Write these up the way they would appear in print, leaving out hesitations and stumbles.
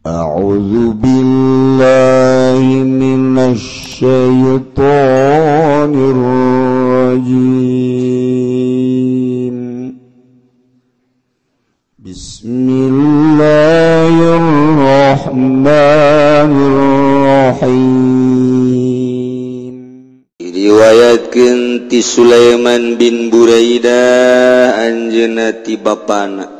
A'udzu billahi minasy syaithanir rajim. Bismillahirrahmanirrahim. Diriwayatkeun ti Sulaiman bin Buraidah anjeunna ti bapana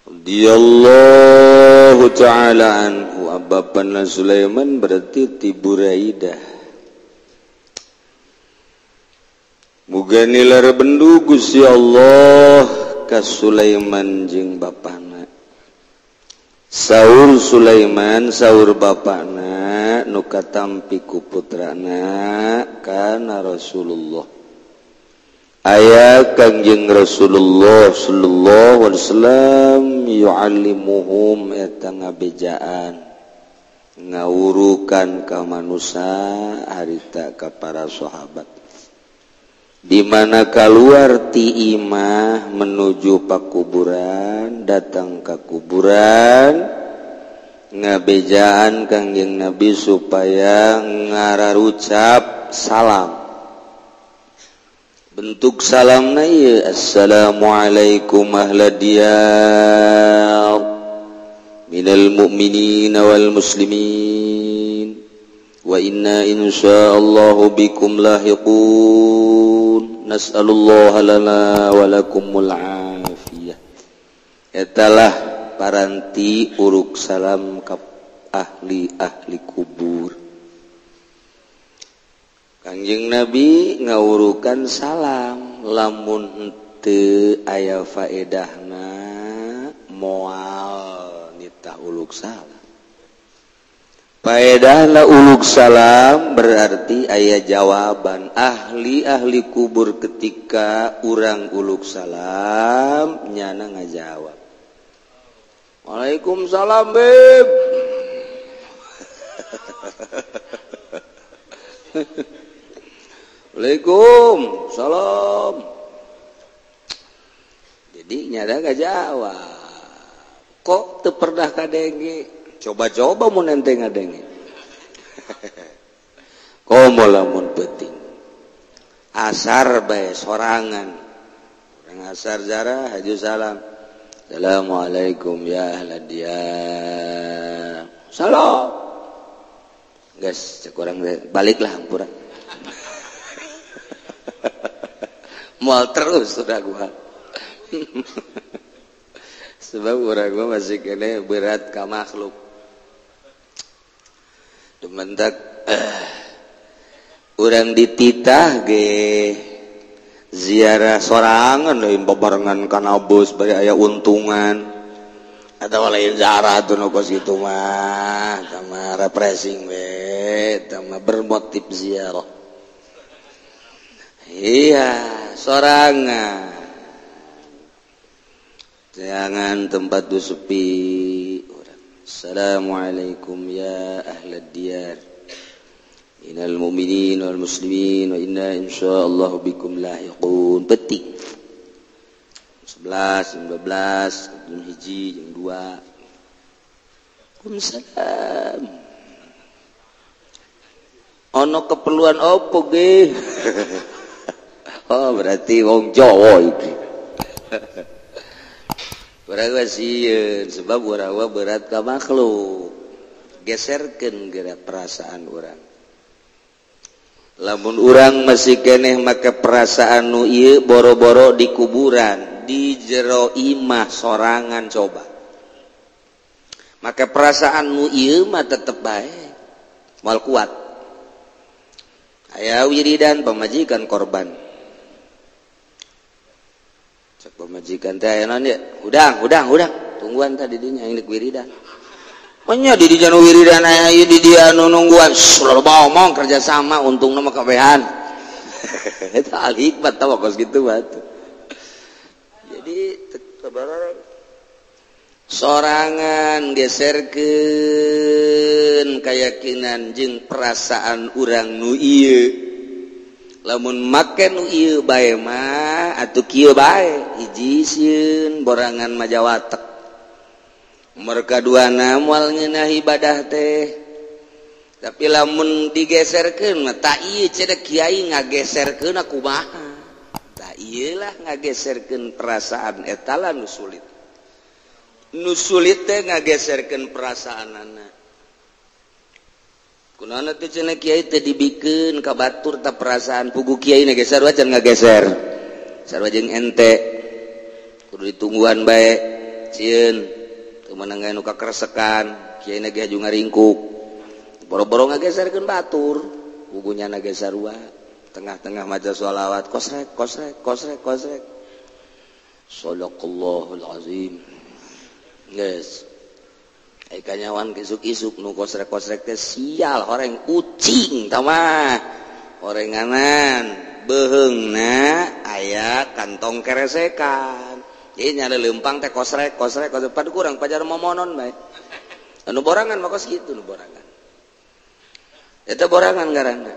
radhiyallahu ta'ala anhu. Bapana Sulaiman berarti ti Buraidah. Muga nilar bendu Gusti Allah ka Sulaiman jeung bapana. Saur Sulaiman saur bapana nu katampi ku putrana kana Rasulullah. Aya Kangjeng Rasulullah sallallahu alaihi wasallam yu'allimuhum eta ngabejaan ngawurukan ka manusa harita ka para sahabat. Di mana kaluar ti imah menuju pakuburan, datang ka kuburan ngabejaan Kangjeng Nabi supaya ngararucap salam. Bentuk salamna ieu assalamualaikum ahla diyar minal mu'minina wal muslimin wa inna insyaallahu bikum lahiqun nas'alullaha lana wa lakumul afiyah. Etalah paranti uruk salam ka ahli-ahli kubur. Kangjeng Nabi ngawurukan salam lamun henteu aya faedahna moal nitah uluk salam. Faedahna uluk salam berarti aya jawaban ahli-ahli kubur ketika urang uluk salam nyana ngajawab. Waalaikumsalam beb. Waalaikum salam. Jadi nyada gak jawab. Kok teu pernah kadenge? Coba-coba mun ente ngadenge. Komo lamun penting. Asar bae sorangan. Urang asar jarah haju salam. Assalamualaikum ya ahla diyar. Salam. Guys, cek urang baliklah hampura. Mual terus sudah gua. Sebab urang gua masih kene berat ka makhluk. Dumentak urang dititah ge ziarah sorangan lain babarengan kana bus bari aya untungan. Atawa lain ziarah tuh nu kos kitu mah, tama refreshing we, tama bermotif ziarah. Iya, sorangan. Jangan tempat tu sepi. Assalamualaikum ya ahlad diyar. Minal mu'minin wal muslimin wa inna insyaallah bikum lahiqun. Petik. 11, 12, jam 1, jam 2. Waalaikumsalam. Ono keperluan opo ge? Oh berarti wong Jawa iki. Urang sieun sebab urang berat ka makhluk. Geserkeun geura perasaan urang. Lamun urang masih keneh make perasaan nu ieu boro-boro di kuburan, di jero imah sorangan coba. Make perasaan nu ieu mah tetep bae. Moal kuat. Aya wiridan pamajikan korban. Cek pamajikan teh aya naon ieu? Hudang, hudang, hudang. Tungguan tadi dinya yang wiridan. Nya di dinya nu wiridan aya ieu di dia nu nungguan. Loba omong kerja sama untungna mah kabehan. Eta al hikmat tah kos kitu mah. Jadi sorangan geserkeun kayakinan jeung perasaan urang nu ieu. Lamun make nu ieu bae mah atuh kieu bae hiji sieun borangan majawatek. Mereka duana moal ngeunah ibadah teh. Tapi lamun digeserkeun mah tak ieu cenah kiai ngageserkeun kumaha. Tak ieu lah ngageserkeun perasaan eta lah nu sulit. Nu sulit teh ngageserkeun perasaanana. Kunaon teh cenah kiai teh dibikeun ka batur ta perasaan pugu kiai na geser wajan ngageser. Sarua jeung ente. Kudu ditungguan bae sieun. Menengah nu kakeresekan kiai na ge haju ngaringkuk boro-boro ngageserkeun batur pugunya na ge sarua tengah-tengah maca sholawat kosrek kosrek kosrek kosrek sadaqallahul azim geus ai kanyawan isuk-isuk nu kosrek-kosrek teh sial horeng ucing tah mah horenganan beuheungna aya kantong keresekan. Jadi nyala lempang teh kosrek kosrek kosrek padu kurang pajar momonon bae. Anu borangan mah kos kitu nu borangan. Eta borangan ngaranna.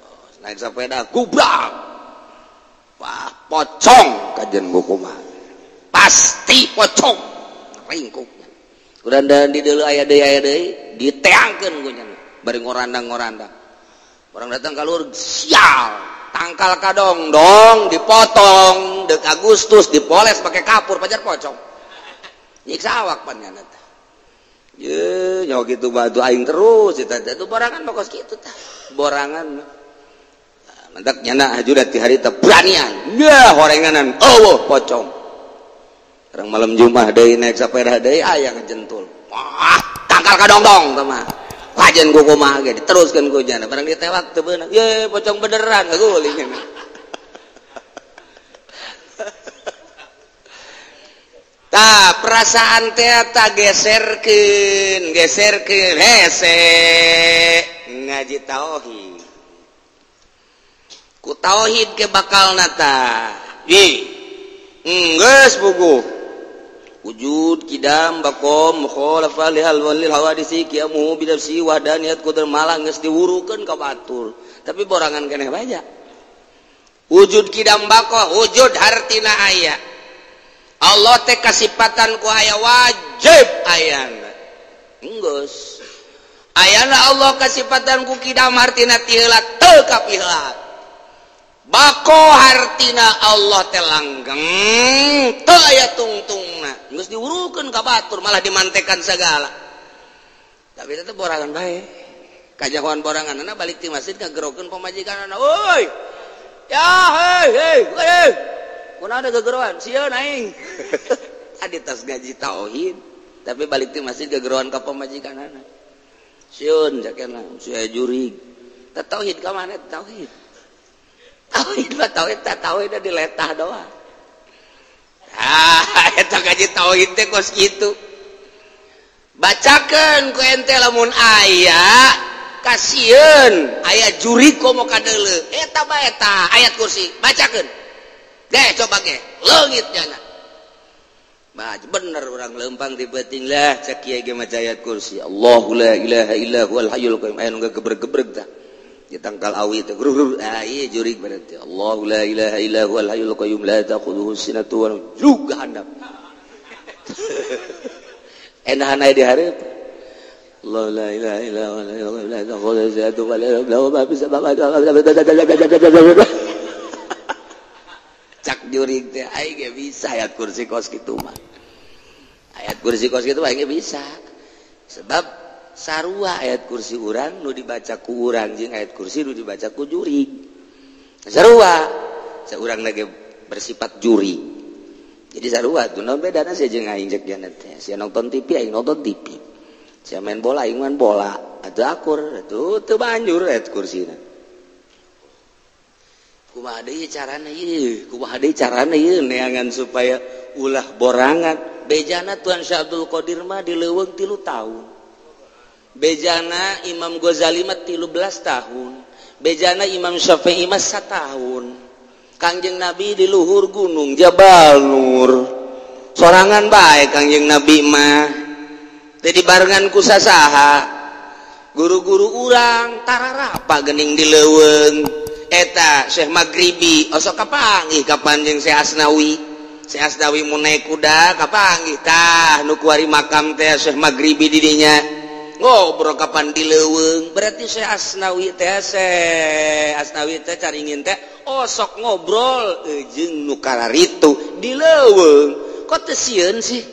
Oh, naik sepeda gubrak. Wah, pocong kajen kumaha. Pasti pocong. Ringkuk. Udah dan di deuleu aya deui diteangkeun ku nya. Bari ngorandang-ngorandang. Orang datang ka luhur sial. Tangkal kadong dong dipotong dek Agustus dipoles pakai kapur pajar pocong nyiksa awak pan nyana teh ye nyawa kitu batu aing terus eta teh borangan mah kos kitu tah borangan mantak nyana haju ti harita beranian nya horenganan eueuh pocong orang malam Jumat deui naik sepeda deui aya ngejentul wah tangkal kadong dong tah mah kajen ku kumaha ge diteruskeun ku jana barang ditewak teu beunang ye pocong beneran ngaguling. Tah perasaan teh ta geserkeun geserkeun hese ngaji tauhid ku tauhid ke bakalna tah ih geus buku wujud kidam bakom mukhalafa lihal walil hawadisi qiyamuhu bi nafsi wahdaniyat qudar malah geus diwurukeun ka batur tapi borangan keneh bae. Wujud kidam bako wujud hartina aya Allah teh kasipatan ku aya wajib ayana geus ayana Allah kasipatan ku kidam hartina ti heula teu kapiheula bako hartina Allah teh langgeng teu aya tungtungna geus diurukeun ka batur malah dimantekan segala tapi eta borangan bae kajahoan boranganna balik ti masjid ngagerokeun pamajikanna euy ya hei hei hei kunaon ada gegeroan sieun aing adi tas gaji tauhid tapi balik ti masjid gegeroan ka pamajikanna sieun jakena sia jurig teh tauhid ka mana tauhid tauhid mah tauhid teh tauhid diletah doang. Ah eta gaji tauhid teh kos kitu. Bacakeun ku ente lamun aya kasieun aya jurig komo kadeuleu eta bae eta ayat kursi bacakeun. Deh coba ge leungit jana. Bah bener urang leumpang di beuting lah cek kiai ge maca ayat kursi. Allahu la ilaha illa huwal hayyul qayyum aya nu gebreg-gebreg tah. Ditangkal awi teh grur ah ieu jurig berarti Allahu la ilaha illa huwal hayyul qayyum la ta'khudhuhu sinatun wa juga handap enahan aya di hareup Allah la ilaha illa huwal hayyul qayyum la ta'khudhuhu sinatun wa la nawm ma fis samawati cak jurig teh aing ge bisa ayat kursi kos kitu mah ayat kursi kos kitu aing ge bisa sebab sarua ayat kursi urang nu dibaca ku urang jeung ayat kursi nu dibaca ku jurig sarua saurang lagi bersifat juri jadi sarua tuh naon bedana sia jeung aing jeung jana teh sia nonton TV aing nonton TV sia main bola aing main bola atuh akur atuh teu banjur ayat kursina kumaha deui carana ieu kumaha deui carana ieu neangan supaya ulah borangan bejana Tuan Syekh Abdul Qadir mah di leuweung 3 tahun bejana Imam Ghazali mah 13 tahun bejana Imam Syafi'i mah 1 tahun Kangjeng Nabi di luhur gunung Jabal Nur sorangan bae Kangjeng Nabi mah teu dibarengan ku sasaha guru-guru urang tararapa geuning di leuweung eta Syekh Maghribi osok kapanggih ka Panjeng Syekh Asnawi Syekh Asnawi mun naik kuda kapanggih tah nu kuari makam teh Syekh Maghribi di dinya ngobrol kapan di leuweung berarti Syekh Asnawi teh Syekh Asnawi teh caringin teh oh sok ngobrol jeung nu kararitu di leuweung kok teu sieun sih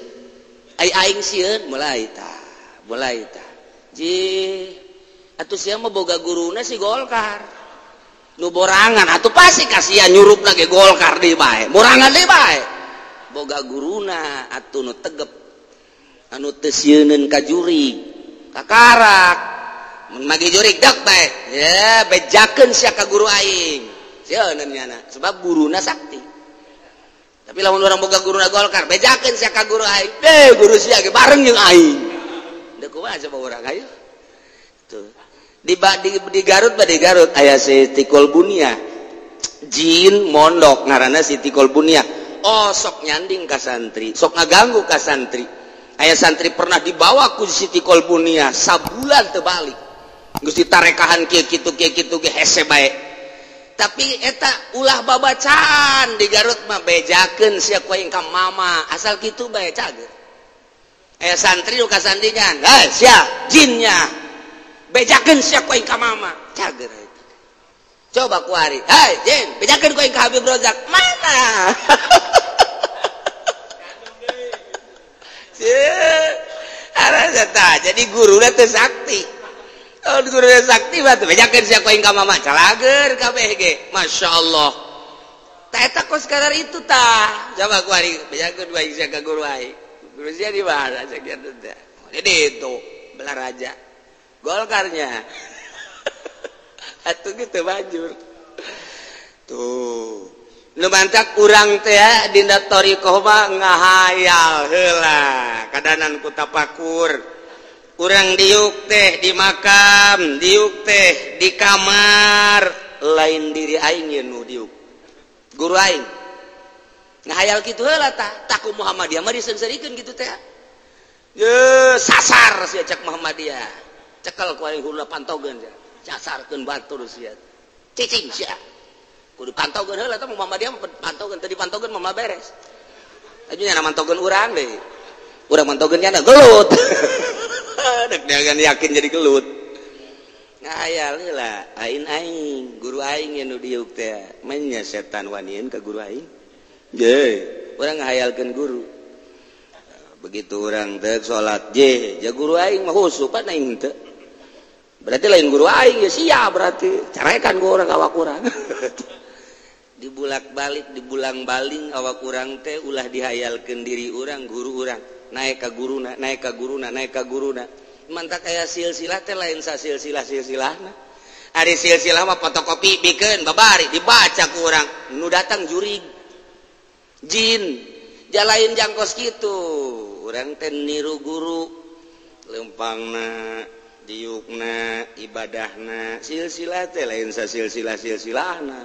ai aing sieun mulai tah ji atuh sia mah boga guruna si Golkar nu borangan atuh pasti kasihan nyurupna ge Golkar deui bae borangan deui bae boga guruna atuh nu tegep anu teu sieuneun ka jurig kakarak mun magi jurig dek bae ya bejakeun sia ka guru aing sieuneun nyana sebab guruna sakti tapi lamun urang boga guruna Golkar bejakeun sia ka guru aing deh guru sia ge bareng jeung aing deuk kumaha coba urang ayo tuh di Garut ba di Garut aya Siti Kolbunia jin mondok ngaranna Siti Kolbunia oh sok nyanding ka santri sok ngaganggu ka santri aya santri pernah dibawa ku Siti Kolbunia sabulan teu balik geus ditarekahan kieu kitu ge hese bae tapi eta ulah babacaan di Garut mah bejakeun sia ku aing ka mama asal kitu bae cager aya santri nu kasandingan hei sia jinnya bejakeun sia ku aing ka mama cager eta coba ku ari hei jin bejakeun ku aing ka Habib Rozak mana jadi guruna teu sakti oh guruna sakti mah teu bejakeun sia ku aing ka mama calager kabeh ge masyaallah tah eta kos kadar itu tah coba ku ari bejakeun ku aing sia ka guru aing guru sia di mana sakieu teh jadi itu belah raja Golkarnya atuh gitu banjur tuh nu mantak urang teh dina thariqah mah ngahayal heula kadanan ku tapakur urang diuk teh di makam diuk teh di kamar lain diri aing ye nu diuk guru aing ngahayal kitu heula tah taku Muhammadiyah mah diseungseurikeun kitu teh ye sasar sia cek Muhammadiyah cekel ku aing hula pantogeun sia sasarkeun batur sia cicing sia kudu pantogeun heula tah Muhammadiyah mah pantogeun teu dipantogeun mah beres aju nya mantogeun urang deui urang mantogeun nya gelut dek dagan yakin jadi gelut ngahayal heula aing aing guru aing nu diuk teh menya setan wanian ka guru aing ye urang ngahayalkeun guru begitu urang teh salat je ja guru aing mah khusyuk pan aing teu berarti lain guru aing ya sia berarti carekan gua urang awak urang dibulak-balik dibulang-baling awak urang teh ulah dihayalkeun diri urang guru urang naik ka guruna naik ka guruna naik ka guruna mantak aya silsilah teh lain sasilsilah silsilahna ari silsilah mah fotokopi bikeun babari dibaca ku urang nu datang jurig jin jalain jangkos kitu urang teh niru guru lempangna diukna ibadahna silsilah teh lain sasilsilah silsilahna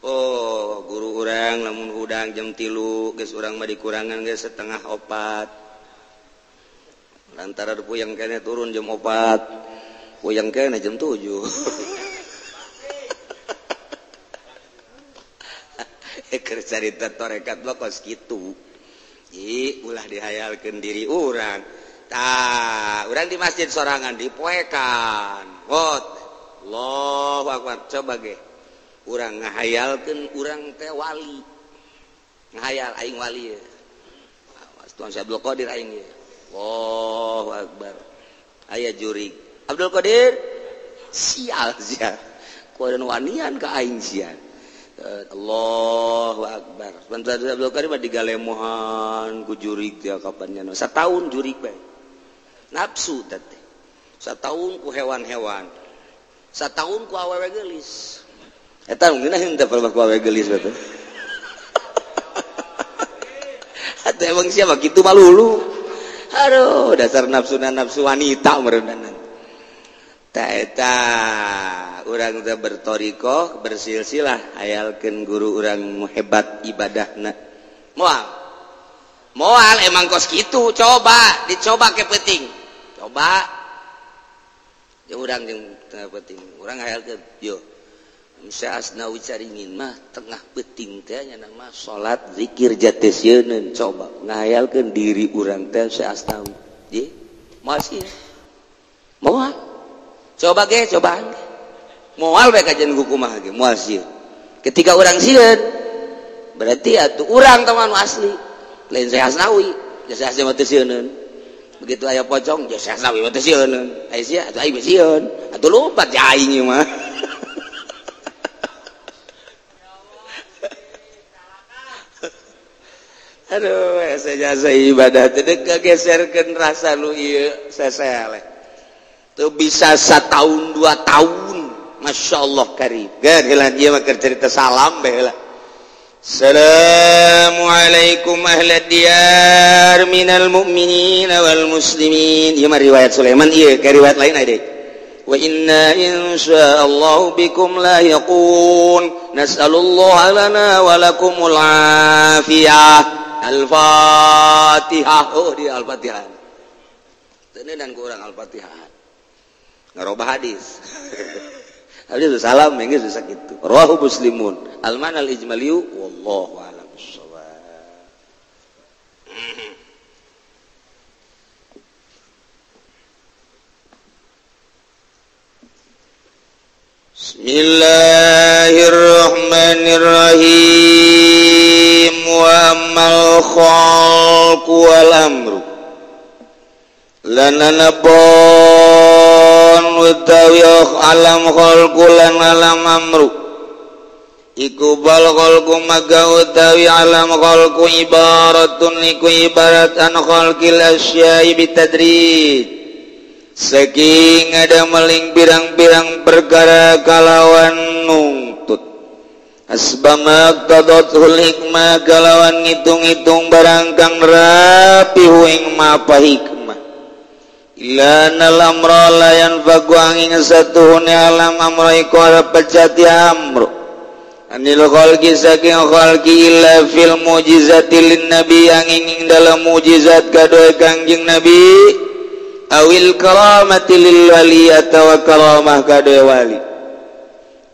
oh guru urang lamun hudang jam 3 geus urang mah dikurangan geus 3:30 lantaran puyeng kene turun jam 4 puyeng kene jam 7 keur carita tarekat mah kos kitu ih ulah dihayalkeun diri urang tah urang di masjid sorangan dipoekan wot Allahu akbar coba ge urang ngahayalkeun urang teh wali ngahayal aing wali ye Tuhan Syekh Abdul Qadir aing ye Allahu akbar aya jurig Abdul Qadir sial sia kuadan wanian ka aing sia Allahu akbar bantuan Abdul Qadir mah digalemohan ku jurig teh kapan nya sataun jurig bae nafsu teh sataun ku hewan-hewan sataun ku awewe geulis eta ngeunah henteu palebah ku awewe geulis batu atuh emang siapa kitu malulu aduh dasar nafsuna nafsu wanita meureunan ta eta urang teh berthariqah bersilsilah hayalkeun guru urang hebat ibadahna moal moal emang kos kitu coba dicoba ke penting coba ya urang jeung teu penting urang hayalkeun yo Syekh Asnawi Caringin mah tengah peuting teh nya mah salat zikir jatesieun coba ngahayalkeun diri urang teh Syekh Asnawi. Ye masih moal coba ge cobaan moal bae kajian kumaha ge moal sieun. Ketika urang sieun berarti atuh urang teman asli lain Syekh Asnawi, ya Syekh Asnawi teh sieuneun. Begitu aya pocong ya Syekh Asnawi teh sieuneun, aya sia atuh aing sieun, atuh lompat ja aing mah. Aduh, jasa ibadah teh kageserkeun rasa nu ieu sesele. Teu bisa satahun 2 tahun, Masya Allah karim. Geun heula ieu mah keur cerita salam bae heula. Assalamualaikum ahlad diyar minal mu'minina wal muslimin. Ieu mah riwayat Sulaiman ieu, ka riwayat lain aya deui. Wa inna insyaallah bikum lahiqun. Nas'alullah lana wa lakumul afiyah. Al-Fatihah. Oh dia Al-Fatihah. Teuneunan ku urang Al-Fatihah. Ngarobah hadis. Hadis salam geus bisa kitu. Rawahu Muslimun. Al-ma'na al-ijmaliyu wallahu a'lam bissawab. Bismillahirrahmanirrahim. Wa ammal khalqu wal amru lana nabon utawi alam khalqu lan alam amru iku bal khalqu maga utawi alam khalqu ibaratun iku ibarat an khalqil asya'i bitadrij saking ada meling pirang-pirang perkara kalawan nungtut asbama qadatul hikmah kalawan ngitung-ngitung barang kang rapi ing mapa hikmah ila nal amra la yanfaku angin satuhune alam amra iku ora pecati amru anil khalqi saking khalqi illa fil mujizati lin nabi angin ing dalam mujizat kadoe Kangjeng Nabi awil karamati lil wali atawa karamah kadoe wali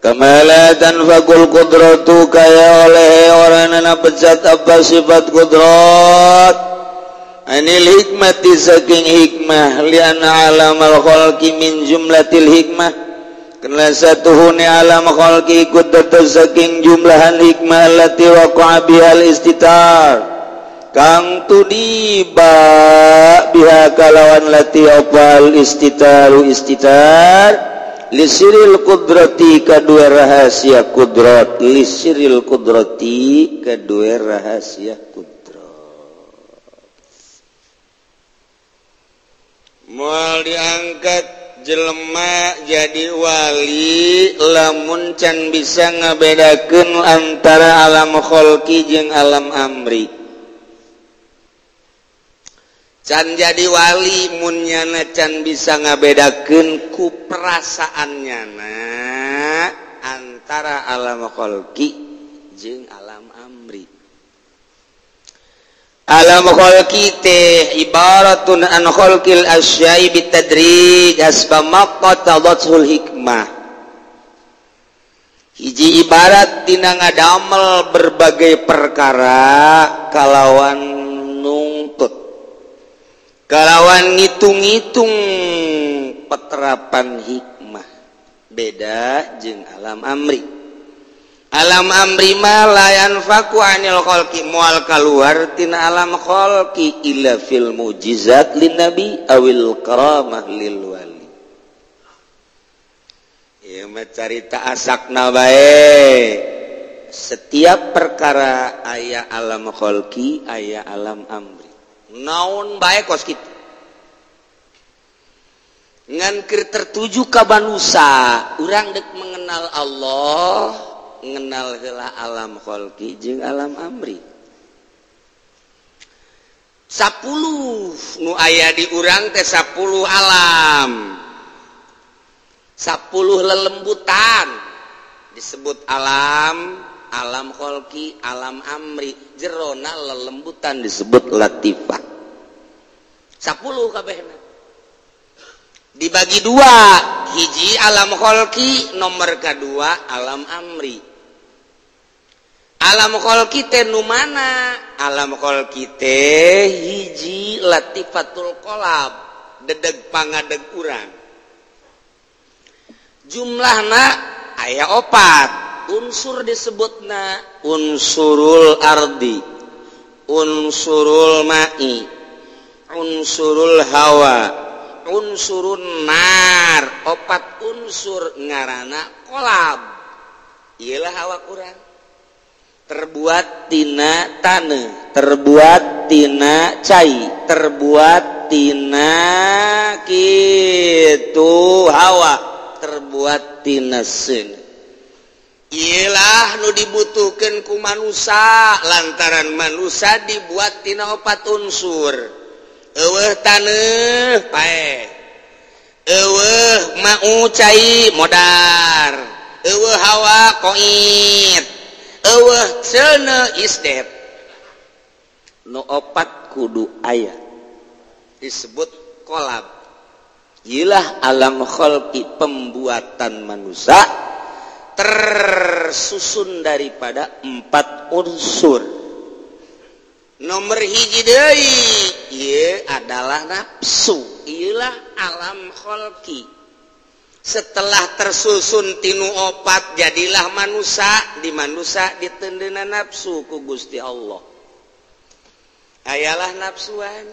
kamala tanfaqul qudratu kaya oleh oranana pecat apa sifat kudrat anil hikmati saking hikmah liana alamal khalqi min jumlatil hikmah karena satuhune alam khalqi ikut dados saking jumlahan hikmah allati waqa'a bihal istitar kang tudiba biha kalawan lati opal istitaru istitar lisiril kudrati kadua rahasia kudrat lisiril kudrati kadua rahasia kudrat moal diangkat jelema jadi wali lamun can bisa ngabedakeun antara alam kholqi jeung alam amri. Can jadi wali mun nyana can bisa ngabedakeun ku perasaan nyana antara alam kholqi jeung alam amri. Alam kholqi teh ibaratun an kholqil asya'i bitadrij hasba maqtadatul hikmah. Hiji ibarat dina ngadamel berbagai perkara kalawan nungtut, kalawan ngitung-ngitung peterapan hikmah. Beda jeung alam amri. Alam amri ma la yanfaku anil khalqi moal kaluar tina alam khalqi illa fil mujizat lin nabi awil karamah lil wali. Ieu mah carita asakna bae. Setiap perkara aya alam khalqi, aya alam amri. Naon bae kos kitu. Ngan keur tertuju ka manusa, urang dek mengenal Allah, mengenal heula alam khalqi jeung alam amri. 10 nu aya di urang teh 10 alam. 10 lelembutan disebut alam, alam khalqi, alam amri. Jerona lelembutan disebut latifah. 10 kabehna. Dibagi dua, Hiji alam kholqi, nomor kedua alam amri. Alam kholqi teh nu mana? Alam kholqi teh hiji latifatul qalab, dedeg pangadeg urang. Jumlahna aya opat unsur disebutna, unsurul ardi, unsurul ma'i, unsurul hawa, unsurun nar. Opat unsur ngarana kolab. Iyalah awak urang terbuat tina taneuh, terbuat tina cai, terbuat tina kitu hawa, terbuat tina seuneu. Iyalah nu dibutuhkeun ku manusa, lantaran manusa dibuat tina opat unsur. Eueuh taneuh paeh, eueuh mau cai modar, eueuh hawa koit, eueuh seuneu isdep. Nu opat kudu aya disebut kolab. Iyalah alam kholqi, pembuatan manusia tersusun daripada empat unsur. Nomor hiji deui ieu adalah nafsu. Iyalah alam kholqi. Setelah tersusun tinu opat jadilah manusia. Di manusia ditendena nafsu ku Gusti Allah. Ayalah nafsuan.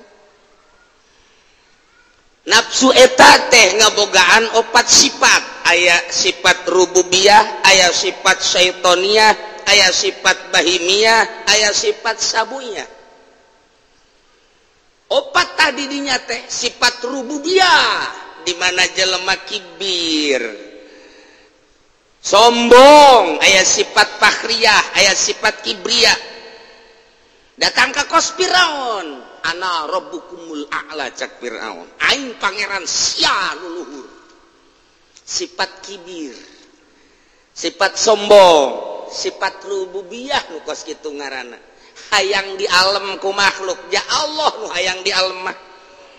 Nafsu eta teh ngabogaan opat sifat. Aya sifat rububiyah, aya sifat syaitoniyah, aya sifat bahimiyah, aya sifat sabuyah. Opat tadi dinya teh sifat rububiyah, di mana jelema kibir, sombong, aya sifat fakhriyah, aya sifat kibriyah. Datang ka kos Firaun, ana rabbukumul a'la, cak Firaun, aing pangeran sia luluhur. Sifat kibir, sifat sombong, sifat rububiyah nu kos kitu ngaranna. Hayang di alam ku makhluk, ya Allah nu hayang di alam mah.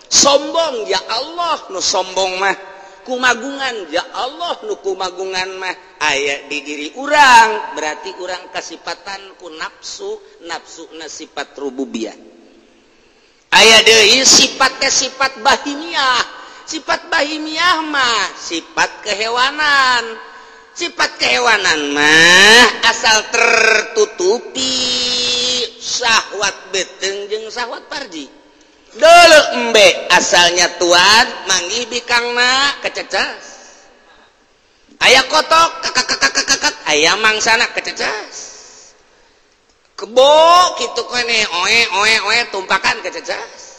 Sombong, ya Allah nu sombong mah. Kumagungan, ya Allah nu kumagungan mah. Aya di diri urang, berarti urang kasipatan ku nafsu, nafsuna sifat rububiyah. Aya deui sifatnya sifat bahimiyah. Sifat bahimiyah mah sifat kehewanan. Sifat kehewanan mah asal tertutupi syahwat beteng jeung syahwat parji. Dulu embe asalnya tuan manggih bikangna kececas. Aya kotok kakak, aya mangsana kececas. Kebo kitu kene oe oe oe tumpakan kececas.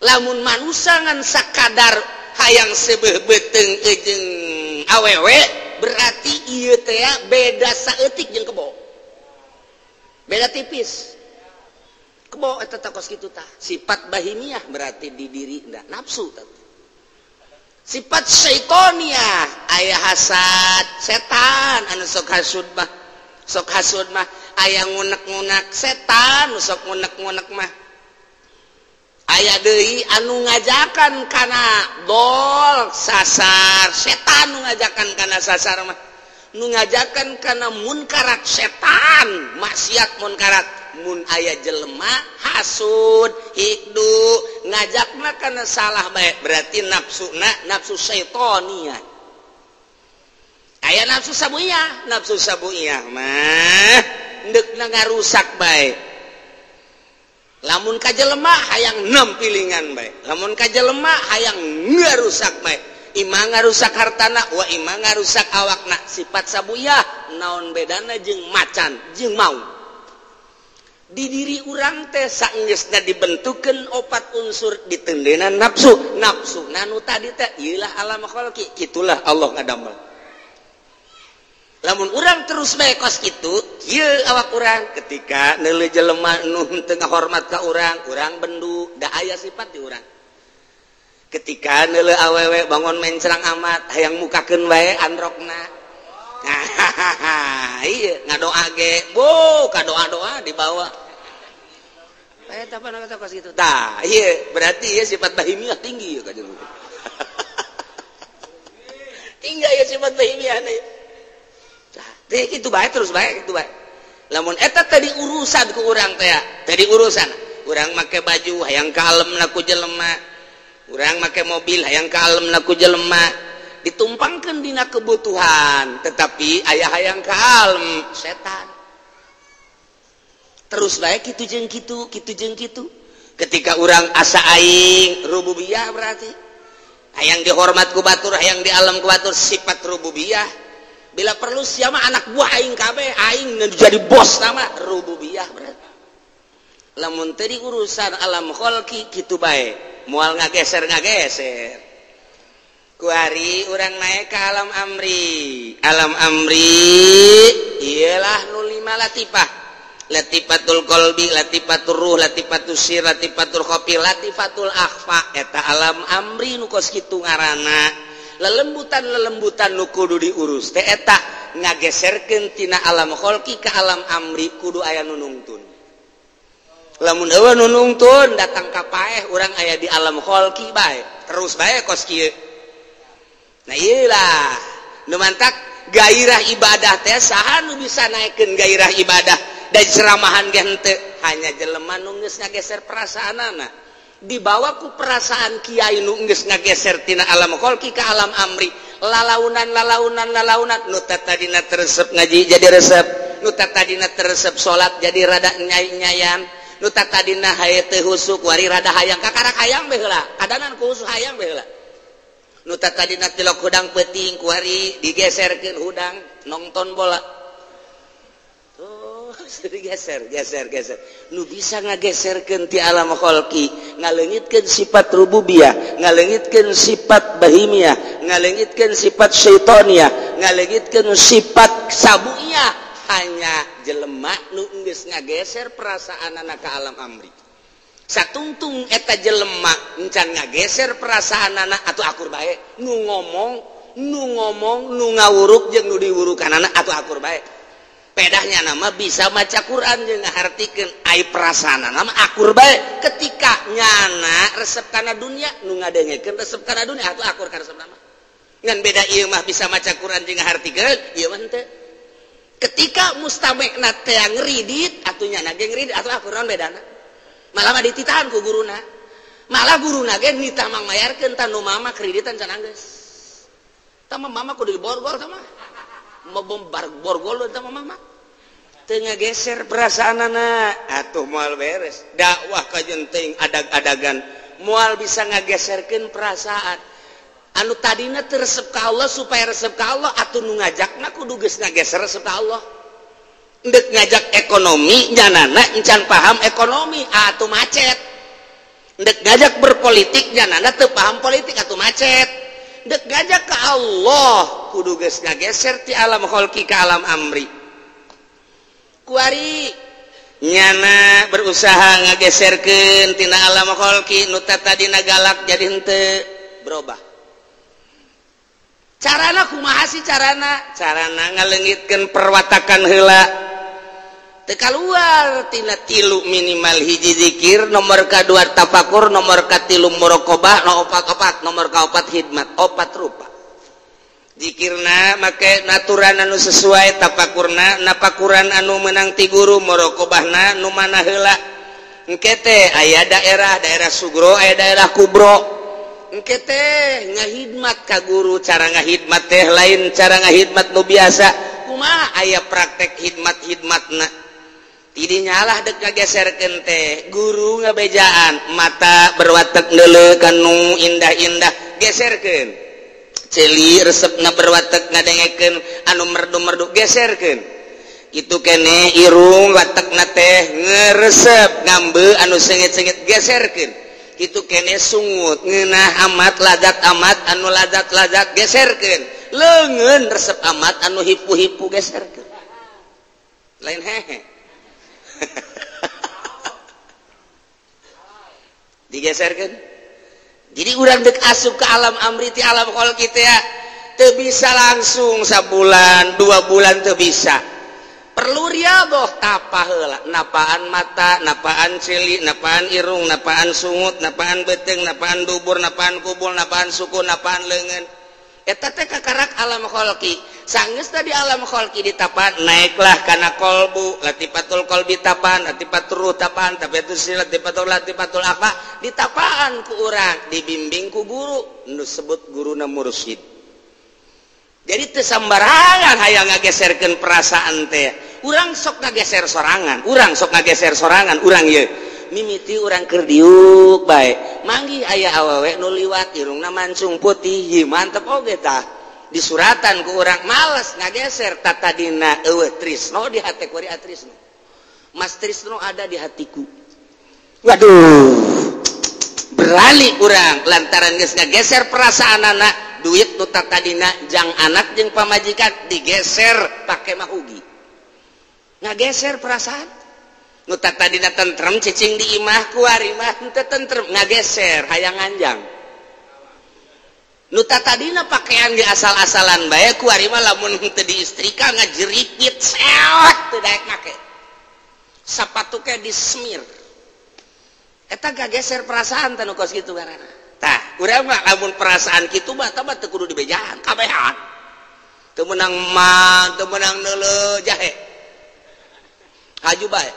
Lamun manusia ngan sakadar hayang sebeuh beuteung jeung awewe, berarti ieu teh beda saeutik jeung kebo. Beda tipis. Kebo eta teh kos kitu tah. Sifat bahimiah berarti di diri nda nafsu tah. Sifat syaitoniah aya hasad setan anu sok hasud mah. Sok hasud mah aya ngunek-ngunek setan nu sok ngunek-ngunek mah. Aya deui anu ngajakan kana dol sasar setan, nu ngajakan kana sasar mah, nu ngajakan kana munkarat setan, maksiat munkarat. Mun aya jelema hasud hikdu ngajakna kana salah bae, berarti nafsuna nafsu syaitoniah. Aya nafsu sabuyah, nafsu sabuyah mah ndeukna ngarusak bae. Lamun ka jelema hayang nempilingan bae, lamun ka jelema hayang ngarusak bae, imah ngarusak hartana wa imah ngarusak awakna. Sifat sabuyah naon bedana jeung macan jeung mau. Di diri urang teh saenggeusna dibentukeun opat unsur ditendena nafsu. Nafsu nanu tadi teh ieulah alam khalqi, itulah Allah ngadamel. Lamun urang terus bae kos kitu, kieu awak urang ketika neuleuh jelema nu teu ngahormat ka urang, urang bendu, da aya sifat di urang. Ketika neuleuh awewe bangun mencrang amat, hayang mukakeun bae androkna. Nah, iya ngadoa ge, bu, kadoa-doa dibawa. Eta apa kata kos kitu. Tah, iya berarti ieu sifat bahimiah tinggi ka jelema. Tinggal ya sifat bahimiah teh kitu bae terus bae kitu bae. Lamun eta tadi urusan ku urang teh, tadi urusan urang make baju hayang kalem ku jelema, urang make mobil hayang kalem ku jelema, ditumpangkeun dina kebutuhan tetapi aya hayang kalem setan. Terus bae kitu jeung kitu, kitu jeung kitu. Ketika urang asa aing rububiyah berarti hayang dihormat ku batur, hayang di alam ku batur, sifat rububiyah. Bila perlu siapa anak buah aing kabeh, aing jadi bos nama rububiyah berarti. Lamun teu urusan alam kholqi kitu bae, moal ngageser-ngageser. Kuari urang naik ke alam amri. Alam amri ialah nu lima latifah. Latifatul qalbi, latifatul ruh, latifatul sir, latifatul khafi, latifatul akhfa. Eta alam amri nu kos kitu ngaranna. Lelembutan-lelembutan nu kudu diurus teh eta ngageserkeun tina alam kholqi ka alam amri kudu aya nu nungtun. Lamun eueuh nu nungtun datang ka paeh urang aya di alam kholqi bae, terus bae kos kieu. Nah ieu lah nu mantak gairah ibadah teh saha nu bisa naekeun gairah ibadah dan ceramahan ge henteu, hanya jelema nu geus ngageser perasaanana. Dibawa ku perasaan kiai nu geus ngageser tina alam kholqi ka alam amri, lalaunan lalaunan lalaunan nu tadina teresep ngaji jadi resep, nu tadina teresep salat jadi rada nyai-nyayan, nu tadina haye teu husuk wari rada hayang kakarak hayang bae heula, kadanan ku husuk hayang bae heula. Nu tadina tilok hudang peuting kuari digeserkeun hudang nonton bola. Tuh digeser geser geser. Nu bisa ngageserkeun ti alam kholqi, ngaleungitkeun sifat rububiyah, ngaleungitkeun sifat bahimiyah, ngaleungitkeun sifat syaitoniyah, ngaleungitkeun sifat sabuiyah, hanya jelema nu geus ngageser perasaanana ka alam amri. Satungtung eta jelema encan ngageser perasaanana atuh akur bae, nu ngomong, nu ngawuruk jeung nu diwurukanana atuh akur bae. Pedahnya nama bisa maca Quran jeung ngahartikeun ai perasaanana mah akur bae. Ketika nyana resep kana dunia nu ngadengekeun resep kana dunia atuh akur ka resep nama. Ngan beda ieu mah bisa maca Quran jeung ngahartikeun, ieu mah henteu. Ketika mustamekna teh ngridit atuh nyana ge ngridit atuh akur naon bedana. Malah mah dititahan ku guruna. Malah guruna ge nitah mangmayarkeun tah nu mama kreditan can anggeus. Tah mah mama kudu diborgol tah mah. Mabombar borgol tah mah mama. Teu ngageser perasaanana atuh moal beres. Dakwah kajeun teuing adag-adagan moal bisa ngageserkeun perasaan. Anu tadina teu resep ka Allah supaya resep ka Allah atuh nu ngajakna kudu geus ngageser resep ka Allah. Ndek ngajak ekonomi nyanana encan paham ekonomi atuh macet. Ndek ngajak berpolitik nyanana teu paham politik atuh macet. Ndek ngajak ka Allah kudu geus ngageser ti alam kholqi ka alam amri. Kuari nyana berusaha ngageserkeun tina alam kholqi nu tadina galak jadi henteu berubah. Carana kumaha sih carana? Carana ngaleungitkeun perwatakan heula. Teu kaluar tina tilu minimal hiji zikir, nomor kadua tafakur, nomor katilu muraqabah, nomor opat, nomor kaopat khidmat, opat rupa. Zikirna make naturan anu sesuai, tafakurna napakuran anu menang ti guru, muraqabahna nu mana heula. Engke teh aya daerah, daerah sugro, aya daerah kubro. Engke teh ngahidmat ka guru, cara ngahidmat teh lain cara ngahidmat nu biasa. Kumaha aya praktek hidmat-hidmatna. Tidinya lah dek ngageserkeun teh guru ngabejaan mata berwatek neuleuh kanu indah-indah geserkeun, ceuli resepna berwatek ngadengekeun anu merdu-merdu geserkeun, kitu keneh irung watekna teh ngeresep ngambe anu sengit-sengit geserkeun, kitu keneh sungut ngeunah amat ladat amat anu ladat-ladat geserkeun, leungeun resep amat anu hipu-hipu geserkeun, lain hehe. Digeserkan. Jadi urang dek asup ke alam amri ti alam kholqi teh teu bisa langsung sabulan 2 bulan teu bisa. Perlu riadoh tapa heula, napaan mata, napaan ceuli, napaan irung, napaan sungut, napaan beuteung, napaan dubur, napaan kubul, napaan suku, napaan leungeun. Eta teh kakarak alam kholqi. Sanggeus tadi alam kholqi ditapan, naiklah kana kolbu, latifatul kolbi tapan, latifatul ruh tapan, tapiatul sir, latifatul latifatul akfa, ditapaan ku urang, dibimbing ku guru, nu sebut guruna mursyid. Jadi teu sambarangan hayang ngageserkeun perasaan teh. Urang sok ngageser sorangan, urang sok ngageser sorangan, urang ieu mimiti urang keur diuk bae. Manggih aya awewe nu liwat irungna mancung putih, ieu mantep oge tah. Disuratan ku urang males ngageser tatadina eueuh trisno di hate ku ari trisno. Mas Trisno ada di hatiku. Waduh. Berani urang lantaran geus ngageser perasaanana, duit nu tatadina jang anak jeung pamajikan digeser pake mahugi. Ngageser perasaan. Nu tatadina tentrem cicing di imah ku ari mah henteu tentrem ngageser hayang nganjang. Nu tatadina pakaian ge asal-asalan bae ku ari mah lamun henteu diistrika ngajeripit seot teu daek make. Sapatu ke disemir. Eta gageser perasaan teh nu kos kitu ngaranna. Tah, urang mah lamun perasaan kitu mah tah mah teu kudu dibejaan, kabehan. Teu meunang mah, teu meunang neuleuh jahe. Haju bae.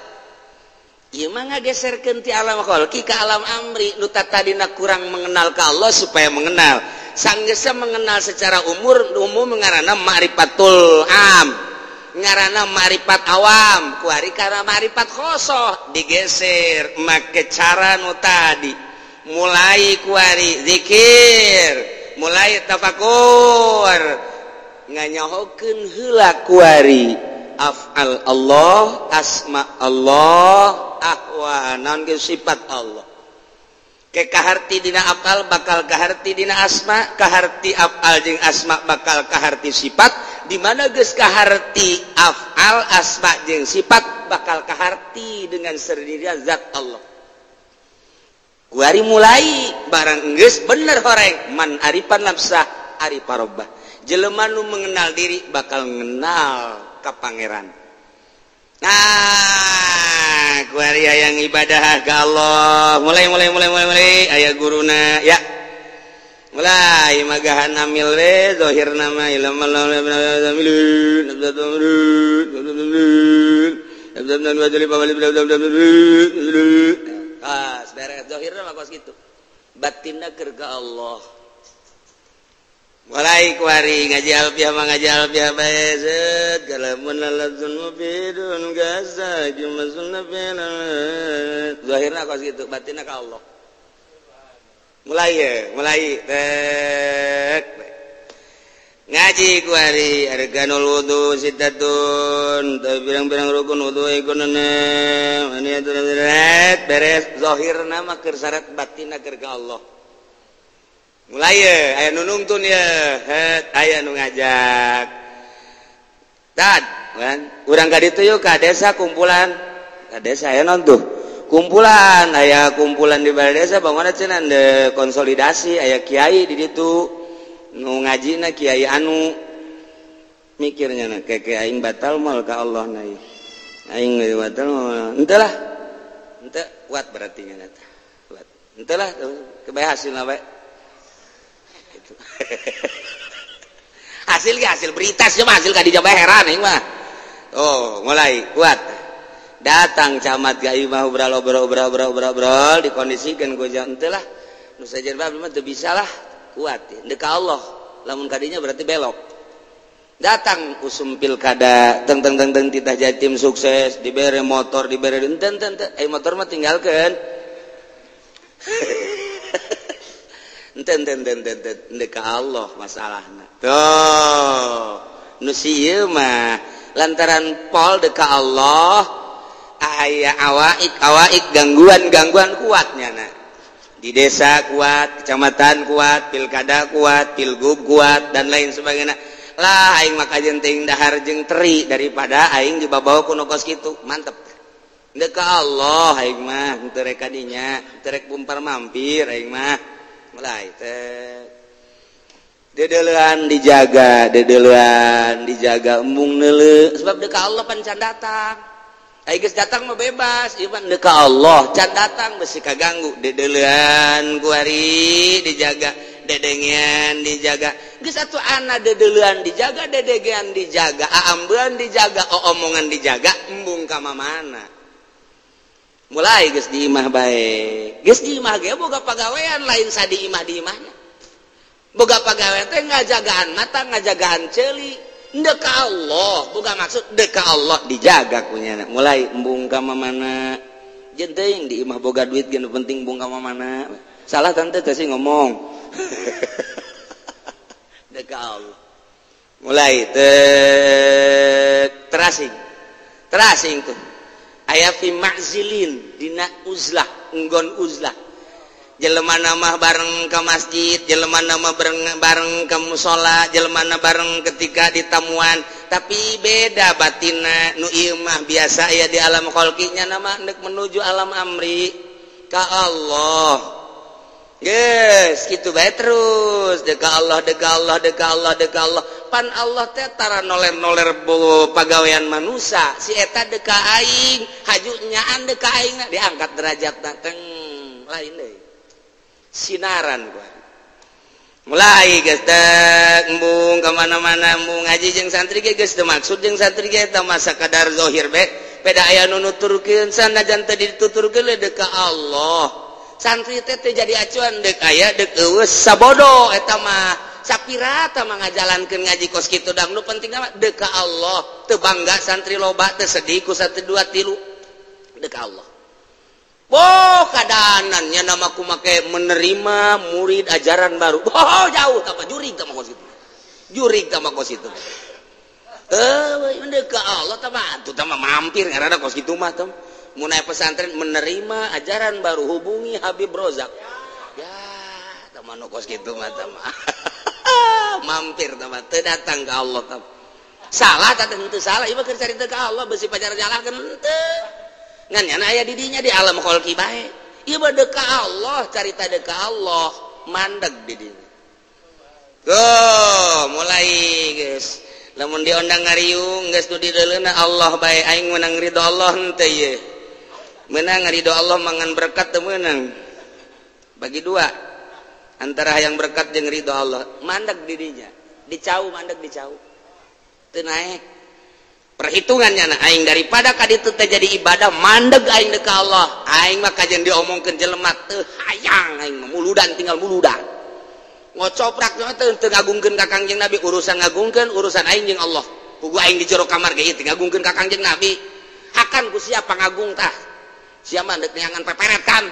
Ieu mah ngageserkeun ti alam kholqi ka alam amri, nu tatadina kurang mengenal ka Allah supaya mengenal. Sanggeusna mengenal secara umur umum ngaranna ma'rifatul am, ngaranna ma'rifat awam, kuari kana ma'rifat khosoh digeser make cara nu tadi. Mulai kuari zikir, mulai tafakur, nganyahokeun heula kuari af'al Allah, asma Allah, ahwa naon ge sifat Allah. Ke kaharti dina afal bakal kaharti dina asma, kaharti afal jeung asma bakal kaharti sifat, di mana geus kaharti afal asma jeung sifat bakal kaharti dengan sendirinya zat Allah. Kuari mulai barang geus bener horeng man arifan nafsah arifa rabbah. Jelema nu mengenal diri bakal ngenal ka pangeran. Nah, kuari hayang ibadah ka Allah, mulai mulai mulai mulai mulai aya guruna ya. Mulai magahan amil we zahir nama ilmu ah, beres zahirna mah kos kitu. Batinna keur ka Allah. Mulai kuari ngaji alfiah mah ngaji alfiah bae zeut kalamun lalazun mubidun gaza jumasun nabina zahirna kos kitu batinna ka Allah. Mulai ya, mulai tek ngaji kuari arkanul wudu sittatun pirang-pirang rukun wudu ikunna beres zahirna mah keur syarat batinna keur ka Allah. Mulai ya, aya nu nungtun ya, het aya nu ngajak. Tad, kan? Urang ka ditu yuk ka desa kumpulan. Ka desa aya naon tuh? Kumpulan, aya kumpulan di balai desa bangunna cenah de konsolidasi aya kiai di ditu. Nu ngajina kiai anu mikirnya na keke aing batal moal ka Allah na ieu. Aing batal moal. Henteu lah. Henteu kuat berarti nya eta. Kuat. Henteu lah kebae hasilna bae. Hasil ge hasil berita sih mah hasil ka dijaga heran aing mah. Oh, mulai kuat. Datang camat ka imah obrol obrol obrol obrol obrol dikondisikeun ku henteu lah. Nu sajen bae mah teu bisa lah kuat. Deuk ka Allah. Lamun kadinya berarti belok. Datang usum pilkada teng teng teng teng titah jadi tim sukses dibere motor dibere henteu henteu henteu motor mah tinggalkeun. Ente ente ente ente ente ka Allah masalahna. Tuh, nu sieun mah lantaran pol deka Allah aya awaik awaik gangguan-gangguan kuatnya na. Di desa kuat, kecamatan kuat, pilkada kuat, pilgub kuat dan lain sebagainya. Lah aing mah kajeun teuing dahar jeung teri daripada aing dibabawa ku nu kos kitu. Mantep. Deka Allah aing mah henteu rek ka dinya, henteu rek bumpar mampir aing mah. Mulai teh dedelean dijaga, dedelean dijaga embung neuleuh sebab deka Allah pan can datang. Ai geus datang mah bebas, ieu mah deka Allah can datang besi kaganggu dedelean ku ari dijaga. dedengean dijaga. Geus atuh ana dedeleuan dijaga, dedegean dijaga, aambean dijaga, oomongan dijaga, embung ka mamana. Mulai geus di imah bae. Geus di imah ge boga pagawean lain sadi imah di imahna. Boga pagawean teh ngajagaan mata, ngajagaan ceuli. Dek ka Allah, boga maksud dek ka Allah dijaga kunyana. Mulai embung ka mamana. Jeung teuing di imah boga duit ge nu penting embung ka mamana. Salah tante teh sih ngomong. Dek ka Allah. Mulai terasing. Terasing tuh. Aya fi ma'zilin dina uzlah, enggon uzlah. Jelema mah bareng ke masjid, jelema mah bareng ke musola, jelema bareng ketika ditamuan, tapi beda batina. Nu ieu mah biasa aya di alam kholqinya, nama hendak menuju alam amri ka Allah. Geus kitu bae terus dek ka Allah, dek ka Allah, dek ka Allah, dek ka Allah. Pan Allah teh tara noler-noler pagawean manusia, si eta dek ka aing, haju nyaan dek ka aing, diangkat derajatna teng lain deui. Sinaran gua. Mulai geus teh embung ka mana-mana, embung ngaji jeung santri ge geus teu maksud jeung santri ge eta mah sakadar zahir be. Beda aya nu nuturkeun sanajan teu dituturkeun deuk ka Allah. Santri teh teu jadi acuan deuk aya deuk eueuh sabodo eta mah. Sapirata mah ngajalankeun ngaji kos kitu dang nu penting mah deuk ka Allah. Teu bangga santri loba, teu sedih ku satu dua tilu. Deuk ka Allah. Boh kadanannya nama ku make menerima murid ajaran baru. Oh jauh tambah jurig tambah kos itu. Jurig tambah kos itu. Deuk ka Allah tambah atuh tambah mampir ngaranna kos kitu mah teh. Mun aya pesantren menerima ajaran baru hubungi Habib Rozak. Ya, tambah nu kos kitu mah tambah. Mampir tambah teu datang ka Allah tambah. Salah tah henteu salah ieu mah keur carita ka Allah beusi pacar nyalahkeun henteu. Ngan nyana aya di dinya di alam kholqi bae. Ieu mah deuk ka Allah, carita deuk ka Allah, mandeg di dinya. Tuh, mulai geus. Lamun diondang ngariung geus nu dideuleuna Allah bae, aing meunang ridho Allah henteu ieu. Meunang ridho Allah mangan berkat teu meunang. Bagi dua. Antara hayang berkat jeung ridho Allah, mandeg di dinya. Dicau mandeg dicau. Teu naek. Perhitungannya nah, aing daripada kaditu teh jadi ibadah mandeg aing deuk ka Allah. Aing mah kajian diomongkeun jelema teu hayang aing mah muludan tinggal muludan. Ngocoprak teh teu ngagungkeun ka Kangjeng Nabi, urusan ngagungkeun urusan aing jeung Allah. Puguh aing di jero kamar ge ieu teu ngagungkeun ka Kangjeng Nabi. Hakan ku siapa ngagung tah? Sia mah deuk neangan peperet kan.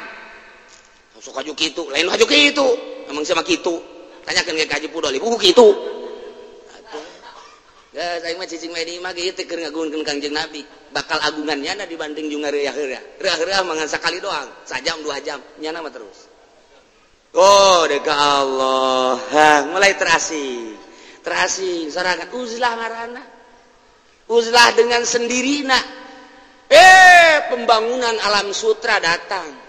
Sok haju kitu, lain haju kitu. Emang sia mah kitu. Tanyakeun ge ka Haji Pudoli, puguh kitu. Geus aing mah cicing bae di imah ge ieu teh keur ngagungkeun Kangjeng Nabi. Bakal agungan nyana dibanding jeung ngareuyah-reuah. Reuah-reuah mah ngan sakali doang, sajam 2 jam, nyana mah terus. Oh, deuk ka Allah. Ha, mulai terasing. Terasing sorangan uzlah ngaranna. Uzlah dengan sendirina. Pembangunan alam sutra datang.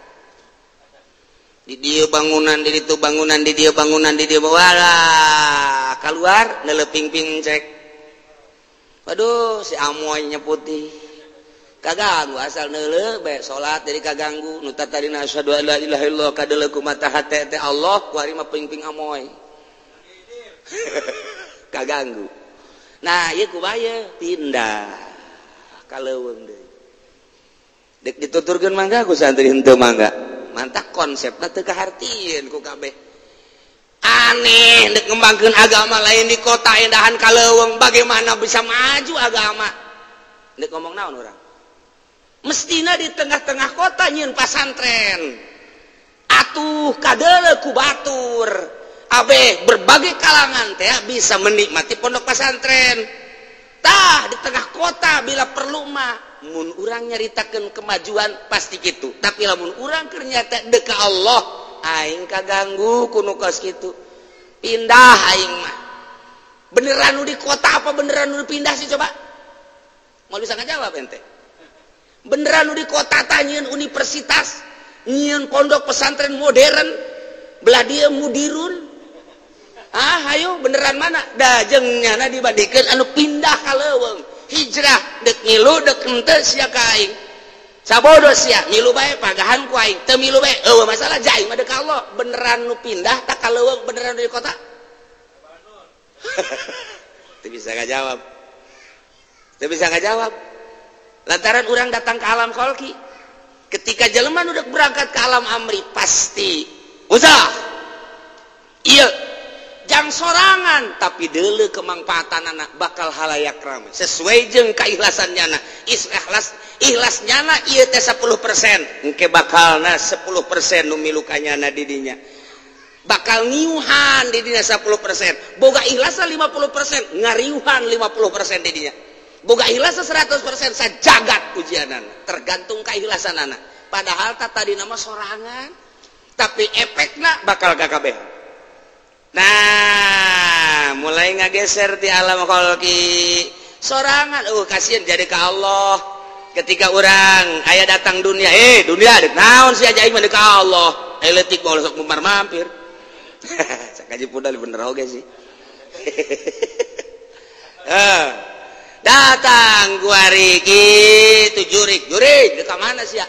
Di dia bangunan, di ditu bangunan, di dia bangunan, di dia walah. Keluar neleping-ping cek. Waduh, si amoynya putih. Kaganggu asal neuleuh bae salat jadi kaganggu. Nu tadina asyhadu alla ilaha illallah kadeuleuh ku mata hate teh Allah ku ari mah ping-ping amoy. Kaganggu. Nah, ieu kumaha pindah ka leuweung deui. Dek dituturkeun mangga ku santri henteu mangga. Mantak konsepna teu kahartieun ku kabeh. Aneh dek ngembangkeun agama lain di kota indahan ka leuweung, bagaimana bisa maju agama? Dek ngomong naon urang? Mestina di tengah-tengah kota nyieun pasantren. Atuh kadeuleuh ku batur. Abeh berbagai kalangan teh bisa menikmati pondok pesantren. Tah di tengah kota bila perlu mah mun urang nyaritakeun kemajuan pasti kitu. Tapi lamun urang keur nyata deuk ka Allah, aing kaganggu ku nu kos kitu. Pindah aing mah. Beneran nu di kota apa beneran nu pindah sih coba? Mau bisa ngajawab ente? Beneran nu di kota tah nyieun universitas, nyieun pondok pesantren modern, belah dia mudirun. Ah, ayo beneran mana? Da jeung nyana dibandingkeun anu pindah ka leuweung. Hijrah dek ngilu dek henteu sia ka aing. Sabodo sia milu bae pagahan ku aing teu milu bae eueuh masalah ja aing mah deuk ka Allah beneran nu pindah tak ka leuweung beneran di kota. Teu bisa ngajawab. Teu bisa ngajawab. Lantaran urang datang ke alam kholqi. Ketika jelema nu deuk berangkat ke alam amri pasti usah. Ieu jang sorangan tapi deuleu kemangfaatan anak bakal halayak rame sesuai jeung keikhlasan nyana. Ikhlas ikhlas nyana ieu teh 10% engke bakalna 10% nu milu ka nyana di dinya bakal ngiuhan di dinya 10% boga ikhlasna 50% ngariuhan 50% di dinya boga ikhlasna 100% sajagat ujianana tergantung keikhlasanana padahal tadi nama sorangan tapi efekna bakal kakabeh. Nah, mulai ngageser di alam kholqi sorangan kasihan jadi ka Allah ketika orang aya datang dunia dunia deuk naon sia aing mah deuk ka Allah leutik bae sok mumar mampir sakaji pudal bener oge sih. Datang kuari kitu jurik jurik deuk ka mana sia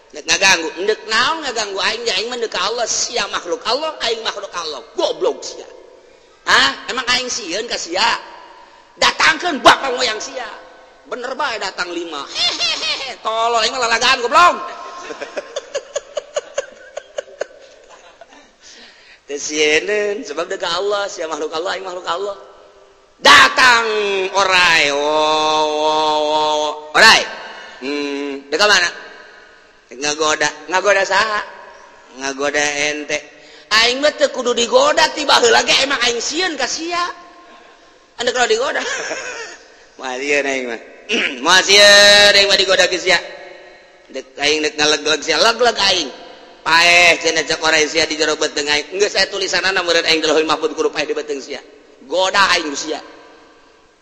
dek ngaganggu ndek naon ngaganggu aing ja aing mah deuk ka Allah sia makhluk Allah aing makhluk Allah goblok sia. Hah emang aing sieun ka sia datangkeun bapak moyang sia bener bae datang 5 hehehe tolol aing mah lalagaan goblok. Teu sieun sebab deuk ka Allah sia makhluk Allah aing makhluk Allah datang orai orai deuk ka mana ngagoda ngagoda saha ngagoda ente aing mah teu kudu digoda ti baheula ge emang aing sieun ka sia anu kalau digoda moal sieun aing mah moal sieun aing mah digoda ke sia dek aing dek ngalegleg sia legleg aing paeh cenah cek orai sia di jero beuteung aing geus aya tulisanana meureun aing di Lauhul Mahfuz kudu paeh di beuteung sia goda aing sia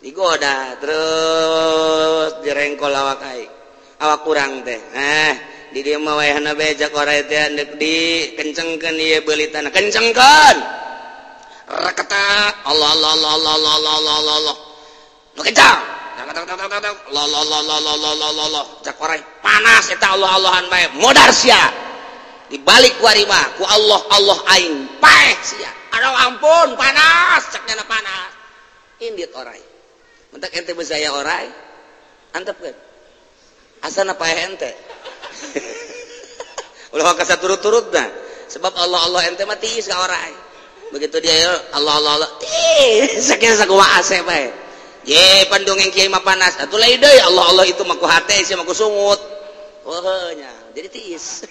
digoda terus direngkol awak aing awak kurang teh di dieu mah wayahna bae cak orai teh deuk dikencengkeun ieu beulitana kencengkeun reketa Allah Allah Allah Allah Allah Allah Allah Allah nu kencang Allah Allah Allah Allah Allah Allah Allah cak orai panas eta Allah Allahan bae modar sia dibalik ku ari mah ku Allah Allah aing paeh sia aduh ampun panas cak nyana panas indit orai mentak ente bezaya orai antepkeun asana paeh ente ulah kasa turut-turut nah sebab Allah Allah ente mah tiis ka orai begitu dia Allah Allah Allah tiis sakieu sakumaha ase bae ye pandongeng kiai mah panas atuh lain deui Allah Allah itu mah ku hate sia mah ku sungut oh nya jadi tiis.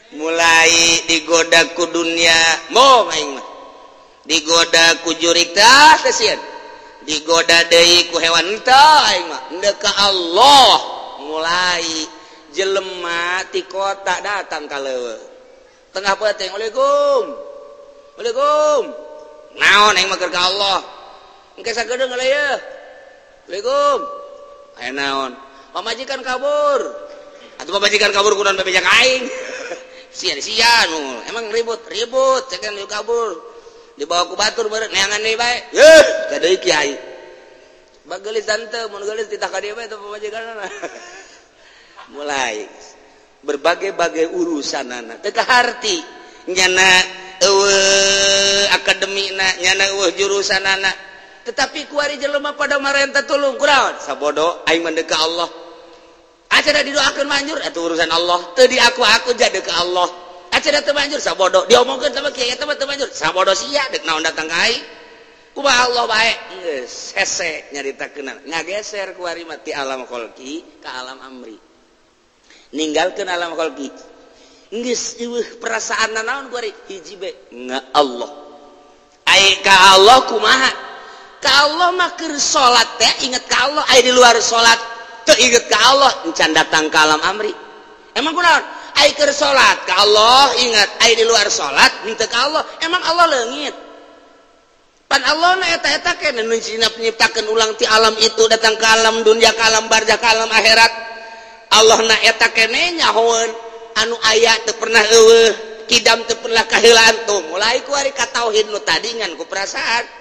Mulai digoda ku dunia mau aing mah digoda ku jurik tah teh sieun digoda deui ku hewan teh aing mah endek ka Allah mulai jelema ti kota datang ka leuweung tengah peuting Waalaikum Waalaikum naon aing mah keur ka Allah engke sagedeung heula ye Waalaikum aya naon pamajikan kabur atuh pamajikan kabur kunaon bebeja ka aing sia sia nu emang ribut ribut cekan kabur dibawa ku batur beureut neangan deui bae yeuh ka deui kiai bageulis tante mun geulis titah ka dieu bae teh pamajikanna. Mulai berbagai-bagai urusan anak teu kaharti nyana eueuh akademina nyana eueuh jurusan anak tetapi kuari jelema pada marenta tulung kunaon sabodo aing mah deuk ka Allah acara didoakeun manjur eta urusan Allah teu diaku-aku jadi ka Allah acara teu manjur sabodo diomongkeun sama kiai eta mah teu manjur sabodo sia deuk naon datang ka aing kumaha Allah bae geus hese nyaritakeun ngageser kuari mah ti alam kholqi ka alam amri ninggalkeun alam kholqi geus eueuh perasaan naon kuari hiji be nga Allah ai ka Allah kumaha ka Allah mah keur salat teh inget ka Allah ai di luar salat teu inget ka Allah encan datang ka alam amri emang kunaon ai keur salat ka Allah inget ai di luar salat henteu ka Allah emang Allah leungit pan Allah na eta-eta keneh nu nyiptakeun ulang ti alam itu datang ke alam dunia ka alam barzah ka alam akhirat Allah na eta keneh nyahoeun anu aya teu pernah eueuh kidam teu pernah kaheulaan tuh mulai ku ari ka tauhid nu tadi ngan ku perasaan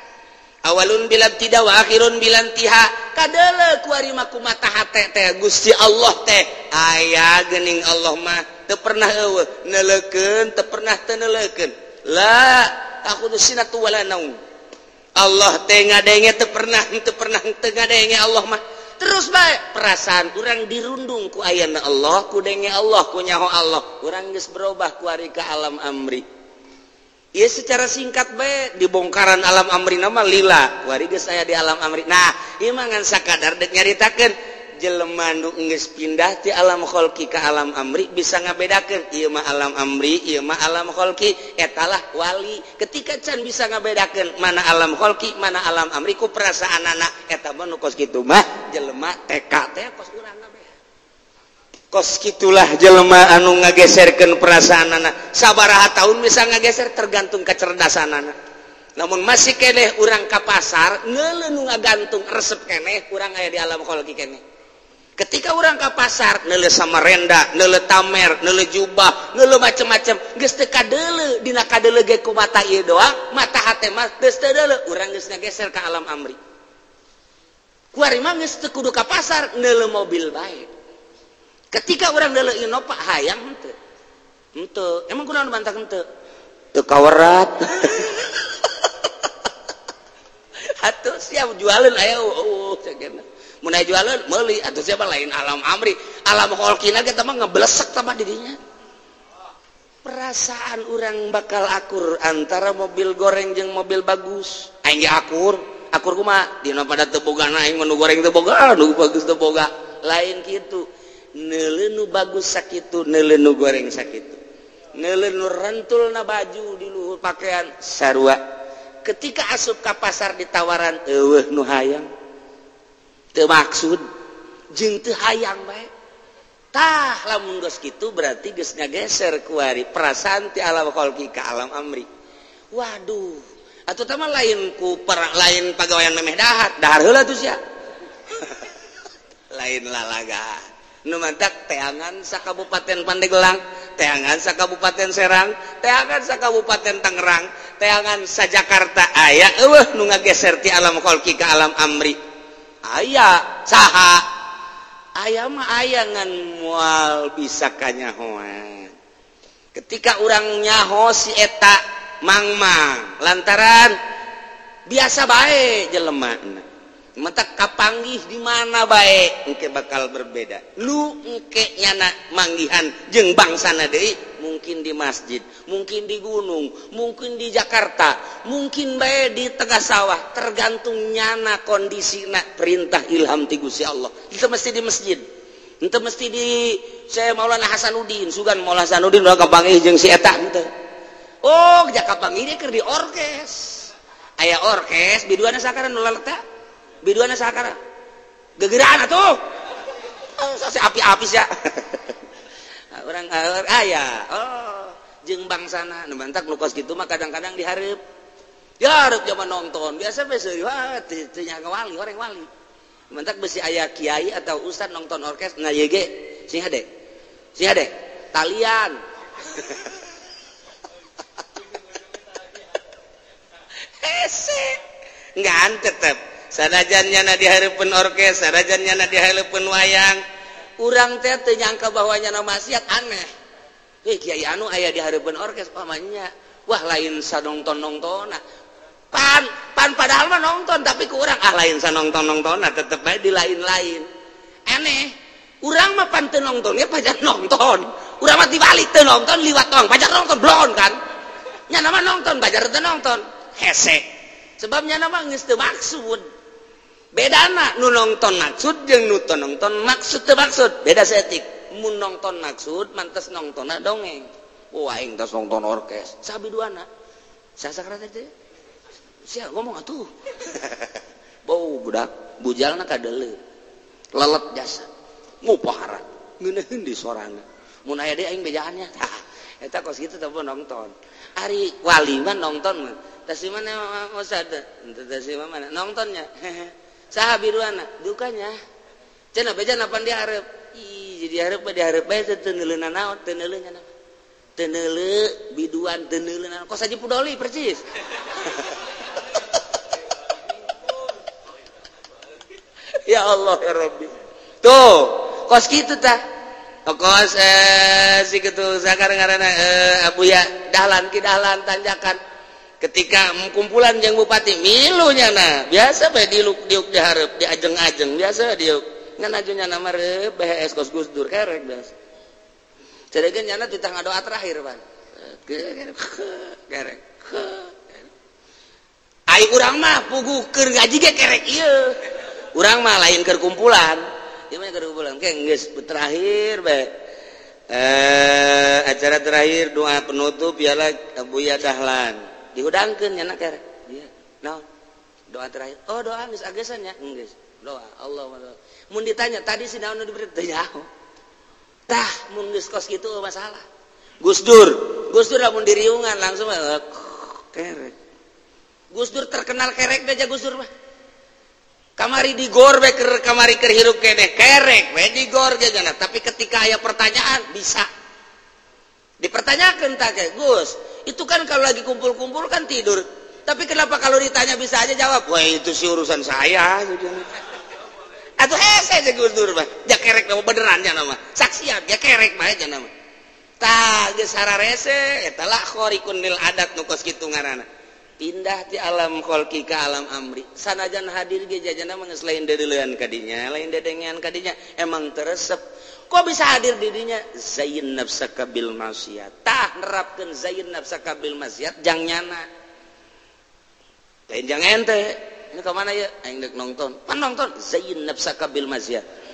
Awalun bila tidak wa akhirun bila intiha. Kadele kuari mah ku mata hate teh Gusti Allah teh aya geuning Allah mah teu pernah eueuh neuleukeun teu pernah teu neuleukeun. La ta'khudhu sinatu wala naum. Allah teh ngadenge teu pernah teu ngadenge Allah mah. Terus bae perasaan urang dirundung ku ayana Allah, ku denge Allah, ku nyaho Allah. Urang geus berubah kuari ka alam amri. Ieu secara singkat bae dibongkaran alam amri nama lila, kuari geus aya di alam amri. Nah, ieu mah ngan sakadar deuk nyaritakeun jelema nu geus pindah ti alam kholqi ka alam amri bisa ngabedakeun ieu mah alam amri, ieu mah alam kholqi, etalah wali. Ketika can bisa ngabedakeun mana alam kholqi, mana alam amri ku perasaanana, eta mah nu kos kitu mah jelema TK teh kos urang kabeh. Kos kitulah jelema anu ngageserkeun perasaanana. Sabaraha tahun bisa ngageser tergantung kecerdasanana. Namun masih keneh urang ka pasar neuleuh nu ngagantung resep keneh urang aya di alam kholqi keneh. Ketika orang ke pasar neuleuh samarenda, neuleuh tamer, neuleuh jubah, neuleuh macem-macem, geus teu kadeuleu dina kadeuleu ge ku mata ieu doang, mata hate mah geus teu deuleu, urang geus ngageser ka alam amri. Kuari mah geus teu kudu ka pasar, neuleuh mobil bae. Ketika urang neuleuh Innova hayang henteu. Henteu, emang kunaon bantah henteu? Teu kawerat. Atuh siap jualeun aya eueuh cegena. Mun aya jualan meuli atuh siapa lain alam amri, alam kholqina ge mah ngeblesek tah didinya. Perasaan urang bakal akur antara mobil goreng jeung mobil bagus. Aing ge akur, akur kumaha? Dina pada teu bogana aing mah nu goreng teu boga, nu bagus teu boga. Lain kitu. Neuleuh nu bagus sakitu, neuleuh nu goreng sakitu. Neuleuh nu rentulna baju di luhur pakaian sarua. Ketika asup ka pasar ditawaran eueuh nu hayang. Teu maksud jeung teu hayang bae. Tah lamun geus kitu berarti geus ngageser kuari perasaan ti alam kholqi ka alam amri. Waduh, atuh tah mah lain ku lain pagawean memeh dahar, dahar heula tuh sia. Lain lalaga. Nu mantak teangan sakabupaten Pandeglang, teangan sakabupaten Serang, teangan sakabupaten Tangerang, teangan sa Jakarta aya eueuh nu ngageser ti alam kholqi ka alam amri. Aya saha aya mah aya ngan moal bisa kanyahoan. Ketika urang nyaho si eta mangmang lantaran biasa bae jelema mentak kapanggih di mana bae engke bakal berbeda. Lu engke nyana manggihan jeung bangsana deui mungkin di masjid, mungkin di gunung, mungkin di Jakarta, mungkin bae di tengah sawah, tergantung nyana kondisina perintah ilham ti Gusti Allah. Itu mesti di masjid, itu mesti di saya Maulana Hasanuddin, sugan Maulana Hasanuddin ulah kapanggih jeung si eta henteu. Oh, kapanggih dia keur di orkes. Aya orkes biduana sakaran nu laleta. Biduana sakara. Gegeraan atuh. Oh, api-api sia. Orang aya. Oh, jeung bangsana nu mantak nu kos kitu mah kadang-kadang dihareup. Dihareup zaman nonton. Biasa we seueur wah teu nyaga wali, orang wali. Mantak besi aya kiai atau ustad nonton orkes nah ieu ge sing hade. Sing hade talian. Hese. Ngan tetep sanajan nyana dihareupeun orkes, sanajan nyana dihareupeun wayang, urang teh teu nyangka bahwa nyana maksiat aneh. Heh kiai anu aya dihareupeun orkes pamannya. Wah lain sanongton-nongtona. Pan pan padahal mah nonton tapi ku urang ah lain sanongton-nongtona tetep bae di lain-lain. Aneh. Urang mah pan teu nongtonnya pajar nonton. Urang mah dibalik teu nonton liwat tong pajar nonton blon kan. Nyana mah nonton pajar teu nonton. Hese. Sebab nyana mah geus teu maksud. Bedana nu nonton maksud jeung nu teu nonton maksud teu maksud beda saeutik. Mun nonton maksud mantes nontonna dongeng. Wah aing tos nonton orkes sabi duana. Sasakra teh sia ngomong atuh. Bau budak bujalna kadeuleu. Lelet jasa. Ngupahara ngeunaheun di sorangan. Mun aya deui aing bejaannya. Tah eta kos kitu teh nonton. Ari wali mah nonton mah. Tas mana Ustaz? Tas mana nontonnya? Saha biruana dukanya. Cenah beja napan dihareup. Ih, jadi hareup mah dihareup bae teu neuleuna naon, teu neuleuh nya. Teu neuleuh biduan teu neuleuh naon. Kos aja pudoli percis. Ya Allah ya Rabbi. Tuh, kos kitu tah. Kos si kitu sakar ngaranna Abuya Dahlan ki Dahlan tanjakan. Ketika kumpulan jeung bupati milu nyana, biasa bae diuk diuk dihareup, diajeng-ajeng biasa diuk. Ngan aju nyana mah reup BHS kos Gus Dur kerek biasa. Ceregeun nyana titah ngadoa terakhir, Pan. Kerek. Ai urang mah puguh keur ngaji ge kerek ieu. Urang mah lain keur kumpulan. Ieu mah keur kumpulan ke geus terakhir bae. Acara terakhir doa penutup ialah Abuya Dahlan. Dihudangkeun nyana kerek. Iya. Naon? Doa terakhir. Oh, doa geus agesan nya. Geus. Doa Allah. Mun ditanya tadi si naon nu diberi teu nyaho. Tah mun geus kos kitu masalah. Gus Dur, Gus Dur lamun diriungan langsung kerek. Gus Dur terkenal kerek aja Gus Dur mah. Kamari digor we keur kamari keur hirup keneh kerek we digor ge jana. Tapi ketika aya pertanyaan bisa dipertanyakan tak kayak Gus, itu kan kalau lagi kumpul-kumpul kan tidur. Tapi kenapa kalau ditanya bisa aja jawab? Wah itu sih urusan saya. Atau hese aja Gus Dur mah. Ja kerek mah beneran nya nama. Saksian ja kerek mah aja nama. Tah geus hararese eta lah khariqun lil adat nu kos kitu ngaranna. Pindah ti alam kholqi ka alam amri. Sanajan hadir ge jajana mah geus lain deuleuan ka dinya, lain dedengean ka dinya, emang teresep. Kok bisa hadir di dinya? Zayin nafsaka bil maksiat. Tah nerapkeun zayin nafsaka bil maksiat jang nyana. Lain jang ente. Ini ke mana ya? Aing dek nonton. Pan nonton zayin nafsaka bil maksiat.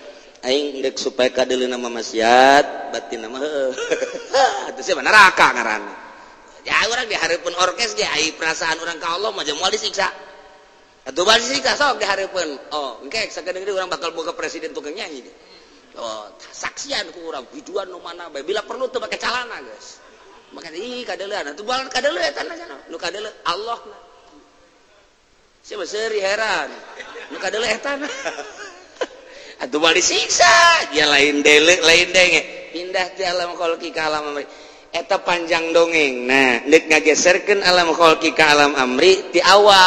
Aing dek supaya kadeuleuna mah maksiat, batin mah heueuh. Atuh sia neraka ngaranna. Ya urang dihareupeun orkes ge ai perasaan urang ka Allah mah moal disiksa. Atuh bal disiksa sok dihareupeun. Oh, engke sakedeung deui urang bakal boga presiden tukang nyanyi. Oh, saksian ku urang biduan nu mana bae bila perlu teu make calana geus. Maka ih kadeuleun atuh bal kadeuleu eta na nu kadeuleu Allah na. Sia mah seuri heran. Nu kadeuleu eta na. Atuh bal disiksa, dia lain deuleu lain denge. Pindah ti alam kholqi ka alam amri. Eta panjang dongeng. Nah, deuk ngageserkeun alam kholqi ka alam amri ti awal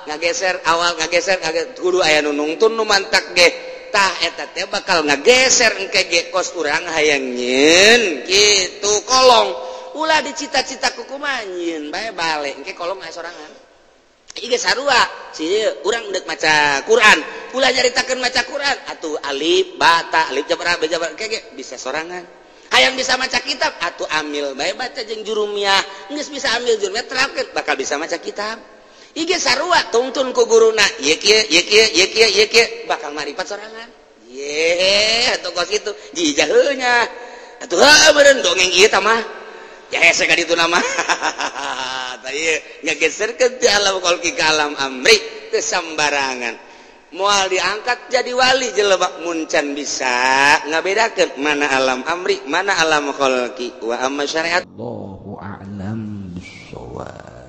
ngageser awal ngageser kudu aya nu nungtun nu mantak ge. Tah eta teh bakal ngageser engke ge kos urang hayang nyieun kitu kolong. Ulah dicita-cita ku kumaha nyieun bae balik engke kolong aya sorangan. Ieu ge sarua si urang deuk maca Quran, ulah nyaritakeun maca Quran atuh alif ba ta alif jabar ba jabar engke ge bisa sorangan. Hayang bisa maca kitab atuh amil bae baca jeung jurumiyah, geus bisa amil jurumiyah terapkeun bakal bisa maca kitab. Ieu ge sarua tungtun ku guruna ieu kieu ieu kieu ieu kieu ieu kieu bakal maripat sorangan. Ye atuh kos kitu jijaheuh nya. Atuh heuh beureun dongeng ieu tah mah. Ya hese ka ditu nama. Tah ieu ngageserkeun ti alam kholqi ka alam amri teu sambarangan. Moal diangkat jadi wali jelema mun can bisa ngabedakeun mana alam amri mana alam kholqi wa amma syariat. Allahu a'lam bissawab.